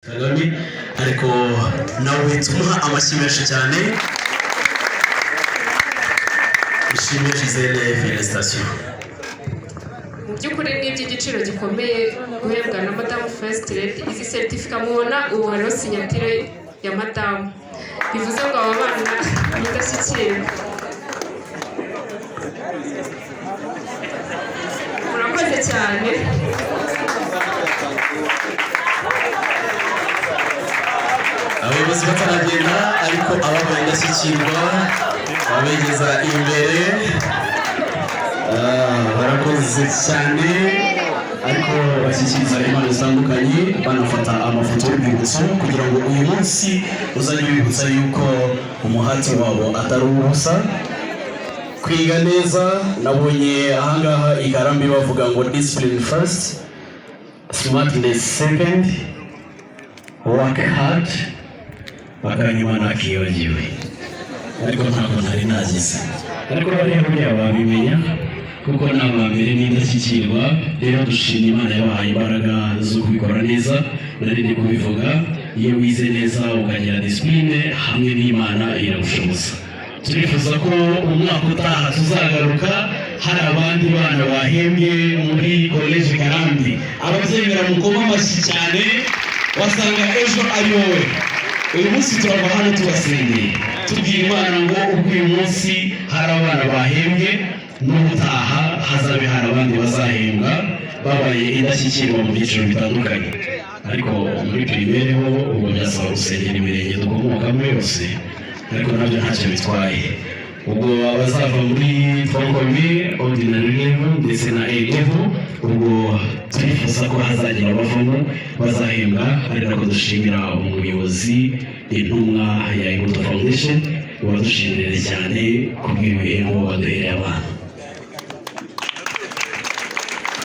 Kagame, ariko nawe tumuha amashyi menshi cyane. Ishimwe Gisele, félicitations. Mu by'ukuri ni iby'igiciro gikomeye guhembwa na madamu First Lady. Izi certificat mubona ubu hariho signature ya madamu, bivuze ngo aba bana ni indashyikirwa. Murakoze cyane. Abayobozi bataragenda, ariko ababaye indashyikirwa babegeza imbere. Barakoze cyane, ariko bashyikiriza impano zitandukanye, banafata amafoto y'urwibutso kugira ngo uyu munsi uzajye wibutsa yuko umuhati wabo atari uw'ubusa. Kwiga neza, nabonye ahangaha i Karambi bavuga ngo "Discipline first, smartness second, work hard", akanyuma nakibagiwe, ariko ntabwo nari nagize. Ariko bariya buriya babimenya kuko ni aba mbere n'indashyikirwa. Rero dushima Imana yabahaye imbaraga zo kubikora neza. Nari ndi kubivuga, iyo wize neza ukagira discipline hamwe n'Imana iragushoboza. Turifuza ko umwaka utaha tuzagaruka hari abandi bana bahembwe muri College Karambi. Ababyemera mukoma amashyi cyane. Wasanga ejo ari wowe. Uyu munsi turava hano tubasengeye, tubwira Imana ngo ubwo uyu munsi hari abana bahembwe, n'ubutaha hazabe hari abandi bazahembwa babaye indashyikirwa mu byiciro bitandukanye. Ariko muri primaire ho ubwo byasaba gusengera imirenge dukomokamo yose, ariko nabyo ntacyo bitwaye. Ubwo abazava muri tronc commun, ordinary level ndetse na A level, ubwo turifuza ko hazagira abavamo bazahembwa. Ari nako dushimira umuyobozi, intumwa ya Imbuto Foundation, wadushimire cyane kubw'ibihembo baduhereye abana.